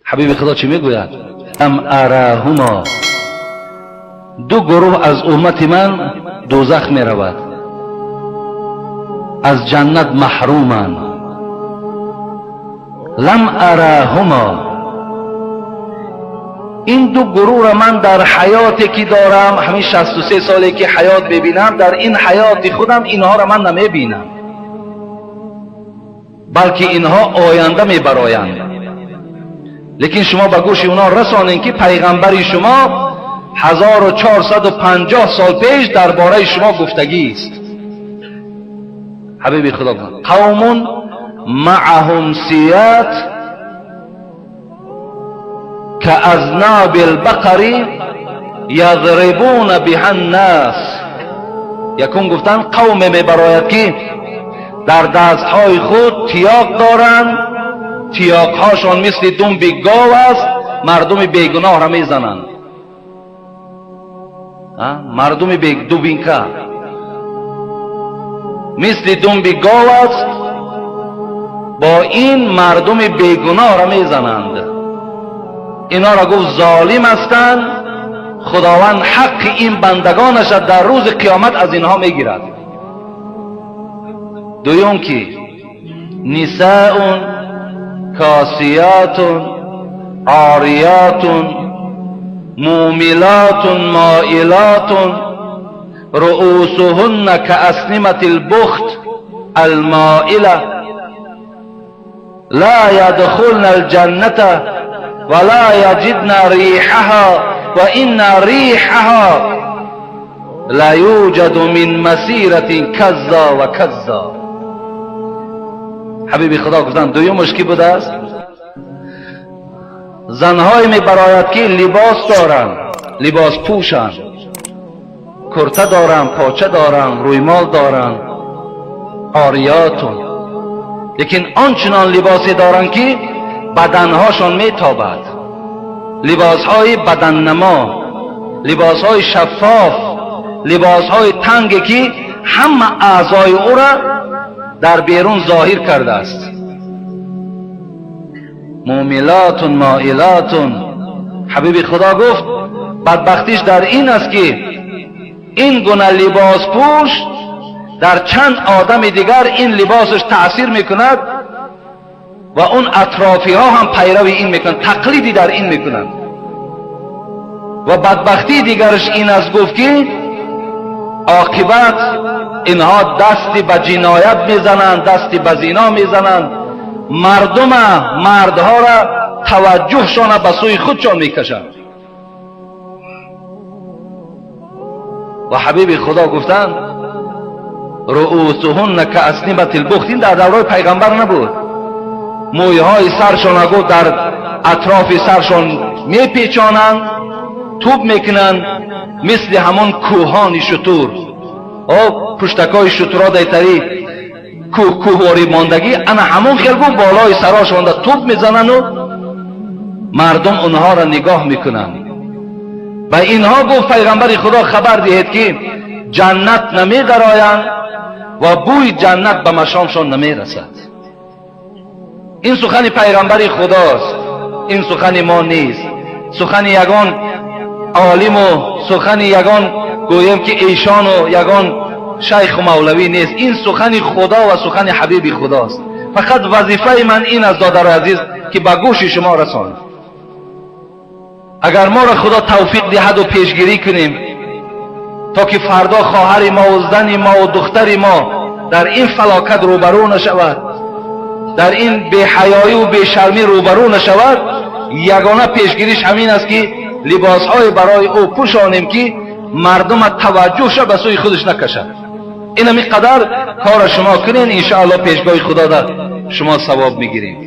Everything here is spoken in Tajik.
Ҳабиби Худо чӣ мегӯяд? Ам араҳума, ду гурӯҳ аз уммати ман дӯзах меравад, аз ҷаннат маҳруманд. Лам араҳума, ин ду гурӯҳро ман дар ҳаёте ки дорам, ҳамин 63 соле ки ҳаёт мебинам, дар ин ҳаёти худам инҳоро ман намебинам, балки инҳо оянда мебароянд. Лекин шумо ба гӯши онҳо расонед, ки пайғамбари шумо 1450 сол пеш дар бораи шумо гуфтагист. Ҳабиби Худо: қавмун маъаҳум сият каазнаби лбақари язрибуна биҳа ннас. Якум гуфтанд, қавме мебарояд, ки дар дастҳои худ тиёқ доранд, тиёқҳошон мисли думби гов аст, мардуми бегуноҳро мезананд, мардуми дубинка мисли думби гов аст, бо ин мардуми бегуноҳро мезананд. Инҳоро гуфт, золим ҳастанд, Худованд ҳаққи ин бандагонаша дар рӯзи қиёмат аз инҳо мегирад. Дуюм ки нисаун косиятун ориятун мумилатун моилатун руусуҳунна кааснимати лбухт алмоила ла ядхулна алҷанната вала яҷидна риҳаҳа ва инна риҳаҳа ла юҷаду мин масиратин казза ва казза. Ҳабиби Худо гуфтанд, дуюмаш ки будааст? Занҳое мебарояд, ки либос доранд, либос пӯшанд, курта доранд, поча доранд, рӯймол доранд, ориятун, лекин он чунон либосе доранд, ки баданҳошон метобад, либосҳои баданнамо, либосҳои шаффоф, либосҳои танге, ки ҳама аъзои ӯра дар берун зоҳир кардааст. Мумилатун моилатун. Ҳабиби Худо гуфт, бадбахтиш дар ин аст, ки ин гуна либоспӯш дар чанд одами дигар ин либосаш таъсир мекунад ва он атрофиҳо ҳам пайрави ин мекунанд, тақлиди дар ин мекунанд. Ва бадбахтии дигараш ин аст, гуфт, ки оқибат инҳо дасти ба ҷиноят мезананд, дасти ба зино мезананд, мардума, мардҳоро таваҷҷӯҳшона ба сӯи худшон мекашанд. Ва Ҳабиби Худо гуфтанд: руусуҳунна кааснимати лбухт. Ин дар давраи пайғамбар набуд. Мӯйҳои саршона, гуфт, дар атрофи саршон мепечонанд, туб мекунанд, мисли ҳамон кӯҳони шутур, о пуштакҳои шутурҳо дайтари кӯҳ кӯҳворӣ мондагӣ, ана ҳамон хел, гуфт, болои сарошонда туб мезанану мардум онҳоро нигоҳ мекунанд. Ба инҳо, гуфт пайғамбари Худо, хабар диҳед, ки ҷаннат намедароянд ва бӯи ҷаннат ба машомшон намерасад. Ин сухани пайғамбари Худост, ин сухани мо нест, сухани ягон олиму сухани ягон, гӯем ки, эшону ягон шайху мавлавӣ нест. Ин сухани Худо ва сухани Ҳабиби Худост. Фақат вазифаи ман ин аст, додари азиз, ки ба гӯши шумо расонам. Агар моро Худо тавфиқ диҳаду пешгирӣ кунем, то ки фардо хоҳари мо ва зани мо ва духтари мо дар ин фалокат рӯбарӯ нашавад, дар ин беҳаёӣ бешармӣ рӯбарӯ нашавад, ягона пешгириш ҳамин аст, ки либосҳое барои ӯ пӯшонем, ки мардума таваҷҷӯҳша ба сӯи худаш накашад. Ин ҳамин қадар кора шумо кунен, иншоалло пешгоҳи Худода шумо савоб мегирем.